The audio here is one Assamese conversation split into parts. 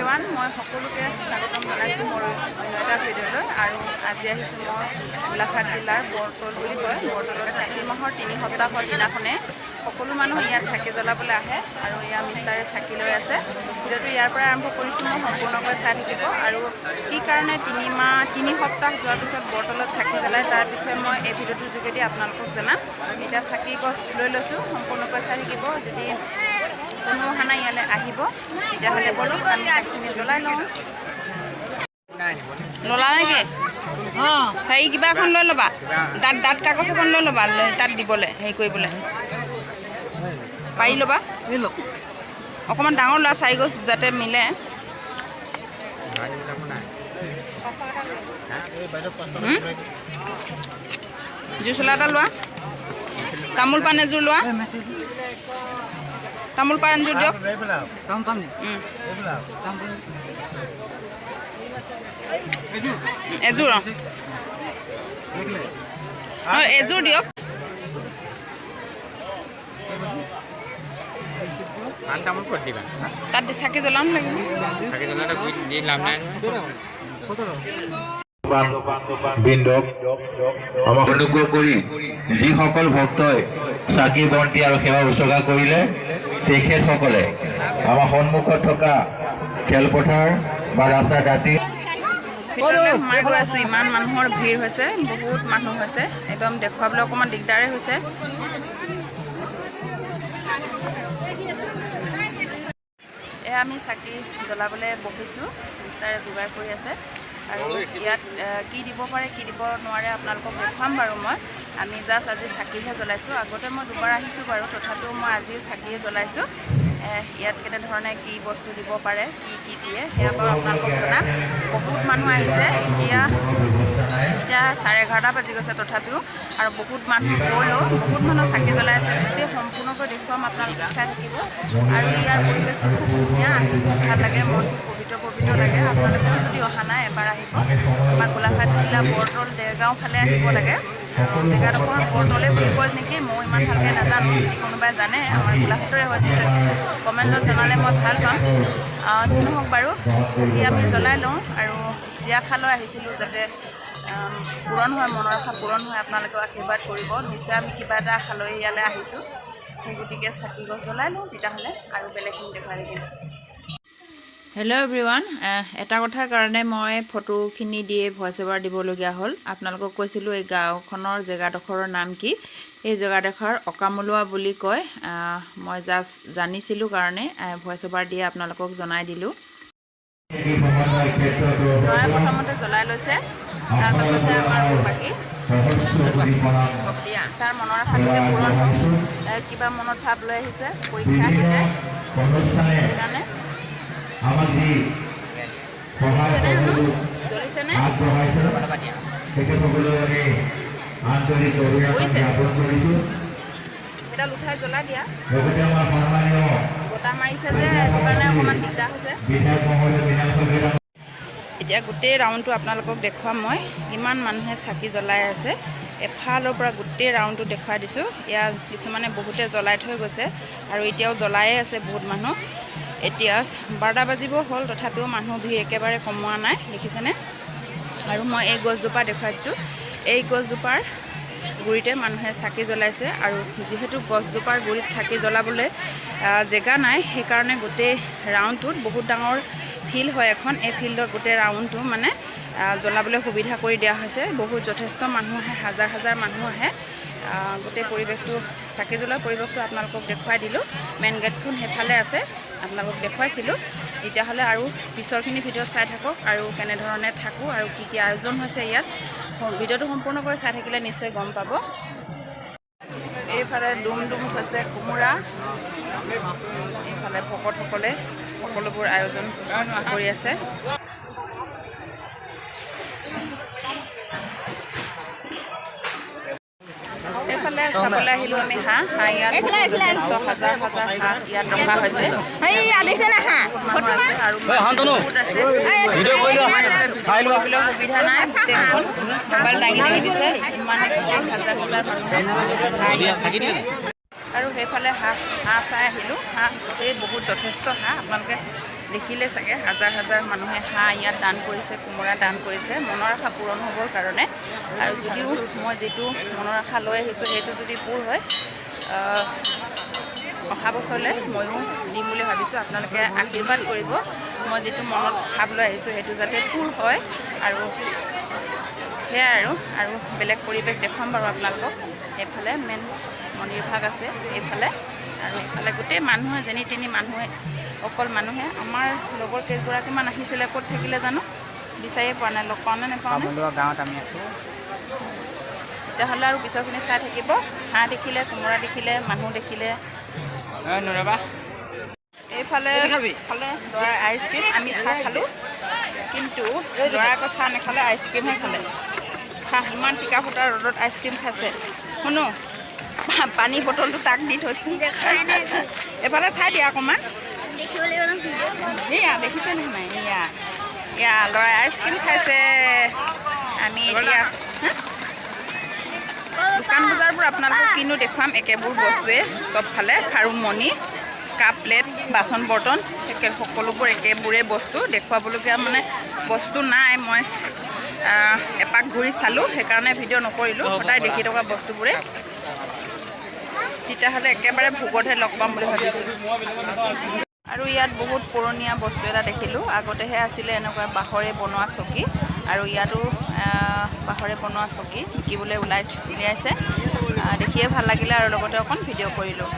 এভৰিৱান, মই সকলোকে স্বাগতম জনাইছোঁ মোৰ অন্য এটা ভিডিঅ'লৈ। আৰু আজি আহিছোঁ মই গোলাঘাট জিলাৰ বৰতল বুলি কয়। বৰতলত কাতি মাহৰ 3 সপ্তাহৰ দিনাখনে সকলো মানুহ ইয়াত চাকি জ্বলাবলৈ আহে আৰু এয়া মিষ্টাৰে চাকি লৈ আছে। ভিডিঅ'টো ইয়াৰ পৰা আৰম্ভ কৰিছোঁ মই, সম্পূৰ্ণকৈ চাই থাকিব। আৰু কি কাৰণে 3 মাহ 3 সপ্তাহ যোৱাৰ পিছত বৰতলত চাকি জ্বলায়, তাৰ বিষয়ে মই এই ভিডিঅ'টোৰ যোগেদি আপোনালোকক জনাম। এতিয়া চাকি গছ লৈ লৈছোঁ, সম্পূৰ্ণকৈ চাই থাকিব। যদি কোনো অহা নাই ইয়ালৈ আহিব তেতিয়াহ'লে। ব'লক, আমি চাকিখিনি জ্বলাই লওঁ। ল'লা নেকি? হেৰি, কিবা এখন লৈ ল'বা, দাঁত দাঁত কাগজ এখন লৈ ল'বা, লৈ তাত দিবলৈ, হেৰি কৰিবলৈ পাৰি ল'বা। অকণমান ডাঙৰ লোৱা, চাৰি গছ যাতে মিলে। হুম? জুই চলা এটা লোৱা, তামোল পাণ এযোৰ লোৱা, তামোল পাণ এযোৰ দিয়ক। উম। এযোৰ, অঁ অঁ এযোৰ দিয়ক। পাণ তামোল ক'ত দিবা? তাত চাকি জ্বলাম লাগিব। চাকি জ্বলাতে গুড়ি দি লাভ নাই নহয়। বৃন্দক আমাক অনুগ্ৰহ কৰি যিসকল ভক্তই চাকি বন্তি আৰু সেৱা উচৰ্গা কৰিলে, তেখেতসকলে আমাৰ সন্মুখত থকা খেলপথাৰ বা ৰাস্তা দাঁতি ভিতৰলৈ সোমাই গৈ আছোঁ। ইমান মানুহৰ ভিৰ হৈছে, বহুত মানুহ হৈছে, একদম দেখুৱাবলৈ অকণমান দিগদাৰে হৈছে। এয়া আমি চাকি জ্বলাবলৈ বহিছোঁ, মিষ্টাৰে যোগাৰ কৰি আছে। আৰু ইয়াত কি দিব পাৰে, কি দিব নোৱাৰে, আপোনালোকক দেখুৱাম বাৰু মই। আমি জাষ্ট আজি চাকিহে জ্বলাইছোঁ। আগতে মই দুবাৰ আহিছোঁ বাৰু, তথাপিও মই আজি চাকিয়ে জ্বলাইছোঁ। ইয়াত কেনেধৰণে কি বস্তু দিব পাৰে, কি কি দিয়ে, সেয়া বাৰু আপোনালোকক জনাম। বহুত মানুহ আহিছে। এতিয়া এতিয়া 11:30 বাজি গৈছে, তথাপিও আৰু বহুত মানুহ গ'লেও বহুত মানুহ চাকি জ্বলাই আছে। গোটেই সম্পূৰ্ণকৈ দেখুৱাম আপোনালোকক, চাই থাকিব। আৰু ইয়াৰ পৰিৱেশটো খুব ধুনীয়া, আহি খুব ভাল লাগে, মনটো পবিত্ৰ পবিত্ৰ লাগে। আপোনালোকেও যদি অহা নাই, এবাৰ আহিব। আমাৰ গোলাঘাট জিলা বৰতল দেৰগাঁও ফালে আহিব লাগে। জেগাডোখৰ বৰতলে বুলি কয় নেকি, ময়ো ইমান ভালকৈ নাজানো। যদি কোনোবাই জানে, আমাৰ গোলাঘাটৰে হয়, নিশ্চয় কমেণ্টত জনালে মই ভাল পাম। যি নহওক বাৰু, চাকি আমি জ্বলাই লওঁ আৰু জীয়া খালৈ আহিছিলোঁ যাতে পূৰণ হয়, মনৰ আশা পূৰণ হয়। আপোনালোকেও আশীৰ্বাদ কৰিব। নিশ্চয় আমি কিবা এটা আশা লৈ ইয়ালৈ আহিছোঁ, সেই গতিকে চাকি গছ জ্বলাই লওঁ তেতিয়াহ'লে আৰু বেলেগখিনি দেখুৱাই থাকিম। হেল্ল' এভৰিৱান, এটা কথাৰ কাৰণে মই ফটোখিনি দিয়ে ভইচ অভাৰ দিবলগীয়া হ'ল। আপোনালোকক কৈছিলোঁ এই গাঁওখনৰ জেগাডোখৰৰ নাম কি। এই জেগাডোখৰ অকামলোৱা বুলি কয়। মই জাষ্ট জানিছিলোঁ কাৰণে ভইচ অভাৰ দিয়ে আপোনালোকক জনাই দিলোঁ। ল'ৰাই প্ৰথমতে জ্বলাই লৈছে, তাৰপাছতহে আমাৰ বাকী। তাৰ মনৰ আশাটোকে পূৰণ হওক। কিবা মনত ভাৱ লৈ আহিছে, পৰীক্ষা আহিছে, সেইকাৰণে। আমাক যি সহায় জ্বলিছেনে? সহযোগ জ্বলিছেনে? আগবঢ়াইছে, তেখেতসকললৈ আমি আন্তৰিক অভিনন্দন বুজিছে? জ্ঞাপন কৰিছোঁ। সেইডাল উঠাই জ্বলাই দিয়া। লগতে আমাৰ সন্মানীয় বতাহ মাৰিছে যে, সেইটো কাৰণে অকণমান দিগদাৰ হৈছে। বিধায়ক মহোদয় মৃণাল শইকীয়া। এতিয়া গোটেই ৰাউণ্ডটো আপোনালোকক দেখুৱাম মই, কিমান মানুহে চাকি জ্বলাই আছে। এফালৰ পৰা গোটেই ৰাউণ্ডটো দেখুৱাই দিছোঁ। ইয়াত কিছুমানে বহুতে জ্বলাই থৈ গৈছে আৰু এতিয়াও জ্বলায়ে আছে বহুত মানুহ। এতিয়া 12টা বাজিব হ'ল, তথাপিও মানুহ ভিৰ একেবাৰে কমোৱা নাই, দেখিছেনে? আৰু মই এই গছজোপা দেখুৱাই দিছোঁ। এই গছজোপাৰ গুৰিতে মানুহে চাকি জ্বলাইছে। আৰু যিহেতু গছজোপাৰ গুৰিত চাকি জ্বলাবলৈ জেগা নাই, সেইকাৰণে গোটেই ৰাউণ্ডটোত বহুত ডাঙৰ ফিল্ড হয় এখন। এই ফিল্ডত গোটেই ৰাউণ্ডটো মানে জ্বলাবলৈ সুবিধা কৰি দিয়া হৈছে। বহুত যথেষ্ট মানুহ আহে, হাজাৰ হাজাৰ মানুহ আহে। গোটেই পৰিৱেশটো, চাকি জ্বলোৱা পৰিৱেশটো আপোনালোকক দেখুৱাই দিলোঁ। মেইন গেটখন সেইফালে আছে, আপোনালোকক দেখুৱাইছিলোঁ। তেতিয়াহ'লে আৰু পিছৰখিনি ভিডিঅ' চাই থাকক আৰু কেনেধৰণে থাকোঁ আৰু কি কি আয়োজন হৈছে ইয়াত, ভিডিঅ'টো সম্পূৰ্ণকৈ চাই থাকিলে নিশ্চয় গম পাব। এইফালে ডুম ডুম হৈছে কোমোৰা, এইফালে ভকতসকলে সকলোবোৰ আয়োজন কৰি আছে। এইফালে চাবলৈ আহিলোঁ আমি হাঁহ। হাঁহ ইয়াত বহুত যথেষ্ট, হাজাৰ হাজাৰ হাঁহ ইয়াত ৰখা হৈছে। মানুহ আছে আৰু বহুত আছে। কৰিবলৈ সুবিধা নাই, গোটেইখন মোবাইল দাঙি দাঙি দিছে। ইমানে গোটেই হাজাৰ হাজাৰ মানুহ হাঁহ ইয়াত দিছে। আৰু সেইফালে হাঁহ হাঁহ চাই আহিলোঁ। হাঁহ গোটেই বহুত যথেষ্ট হাঁহ, আপোনালোকে দেখিলে চাগে হাজাৰ হাজাৰ মানুহে হাঁহ ইয়াত দান কৰিছে, কোমোৰা দান কৰিছে মনৰ আশা পূৰণ হ'বৰ কাৰণে। আৰু যদিও মই যিটো মনৰ আশা লৈ আহিছোঁ সেইটো যদি পূৰ হয়, অহা বছৰলৈ ময়ো দিম বুলি ভাবিছোঁ। আপোনালোকে আশীৰ্বাদ কৰিব, মই যিটো মনত ভাৱ লৈ আহিছোঁ সেইটো যাতে পূৰ হয়। আৰু সেয়াই আৰু আৰু বেলেগ পৰিৱেশ দেখুৱাম বাৰু আপোনালোকক। এইফালে মেইন মন্দিৰ ভাগ আছে এইফালে, আৰু এইফালে গোটেই মানুহে, যেনি তেনি মানুহে, অকল মানুহে। আমাৰ লগৰ কেইগৰাকীমান আহিছিলে, ক'ত থাকিলে জানো, বিচাৰিয়ে পোৱা নাই। লগ পাওঁ নে নাপাওঁ নে? কামলোৱা গাঁৱত আমি আছোঁ। তেতিয়াহ'লে আৰু পিছৰখিনি চাই থাকিব। হাঁহ দেখিলে, কোমোৰা দেখিলে, মানুহ দেখিলে। নৰবা। এইফালে খালে ল'ৰাই আইচক্ৰীম, আমি চাহ খালোঁ। কিন্তু ল'ৰাই আকৌ চাহ নাখালে, আইচক্ৰীমহে খালে। খা, ইমান টিকা ফুটা ৰ'দত আইচক্ৰীম খাইছে। শুনো, পানী বটলটো তাক দি থৈছোঁ। এইফালে চাই দিয়া অকণমান। দেখিব লাগিব ন ভিডিঅ'ত। এয়া দেখিছে নে নাই? এয়া এয়া ল'ৰাই আইচক্ৰীম খাইছে। আমি এতিয়া হা? দোকান বজাৰবোৰ আপোনালোকক কিনো দেখুৱাম, একেবোৰ বস্তুৱে চবফালে। খাৰু, মণি, কাপ, প্লেট, বাচন বৰ্তন, একে সকলোবোৰ একেবোৰে বস্তু। দেখুৱাবলগীয়া মানে বস্তু নাই। মই এপাক ঘূৰি চালোঁ, সেইকাৰণে ভিডিঅ' নকৰিলোঁ। সদায় দেখি থকা বস্তুবোৰে। তেতিয়াহ'লে একেবাৰে ভোগতহে লগ পাম বুলি ভাবিছোঁ। আৰু ইয়াত বহুত পুৰণীয়া বস্তু এটা দেখিলোঁ। আগতেহে আছিলে এনেকুৱা বাঁহৰে বনোৱা চকী, আৰু ইয়াতো বাঁহৰে বনোৱা চকী বিকিবলৈ উলিয়াইছে। দেখিয়ে ভাল লাগিলে আৰু লগতে অকণ ভিডিঅ' কৰিলোঁ।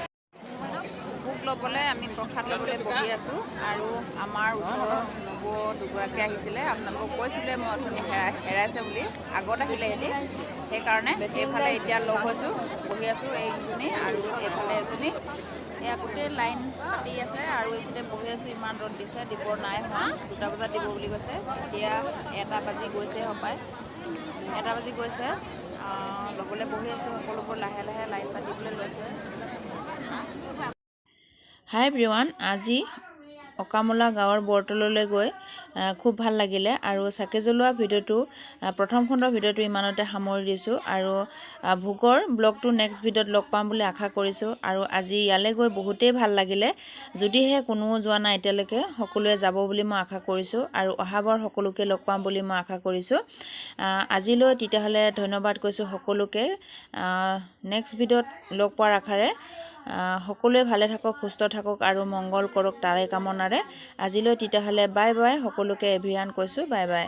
ভোগ ল'বলৈ, আমি প্ৰসাদ ল'বলৈ বহি আছোঁ। আৰু আমাৰ ওচৰৰ নবৌ দুগৰাকী আহিছিলে। আপোনালোকক কৈছিলে মই অথনি হেৰাইছে বুলি, আগত আহিলে সিহঁতি। সেইকাৰণে এইফালে এতিয়া লগ হৈছোঁ, বহি আছোঁ, এইজনী আৰু এইফালে এজনী। এয়া গোটেই লাইন পাতি আছে আৰু এইখিনিতে বহি আছোঁ। ইমান ৰ'দ দিছে, দিব নাই হোৱা। 2টা বজাত দিব বুলি কৈছে, এতিয়া 1টা বাজি গৈছে হপায়, 1টা বাজি গৈছে। ল'বলৈ বহি আছোঁ। সকলোবোৰ লাহে লাহে লাইন পাতিবলৈ লৈছে। হাই এভৰিৱান, আজি অকামলা গাঁৱৰ বৰতললৈ গৈ খুব ভাল লাগিলে। আৰু চাকি জ্বলোৱা ভিডিঅ'টো, প্ৰথম খণ্ডৰ ভিডিঅ'টো ইমানতে সামৰি দিছোঁ। আৰু ভোগৰ ব্লগটো নেক্সট ভিডিঅ'ত লগ পাম বুলি আশা কৰিছোঁ। আৰু আজি ইয়ালৈ গৈ বহুতেই ভাল লাগিলে। যদিহে কোনো যোৱা নাই এতিয়ালৈকে, সকলোৱে যাব বুলি মই আশা কৰিছোঁ আৰু অহাবাৰ সকলোকে লগ পাম বুলি মই আশা কৰিছোঁ। আজিলৈ তেতিয়াহ'লে ধন্যবাদ কৈছোঁ সকলোকে। নেক্সট ভিডিঅ'ত লগ পোৱাৰ আশাৰে সকলোৱে ভালে থাকক, সুস্থ থাকক আৰু মংগল কৰক তাৰে কামনাৰে আজিলৈ তেতিয়াহ'লে বাই বাই। সকলোকে এভৰিৱান কৈছোঁ, বাই বাই।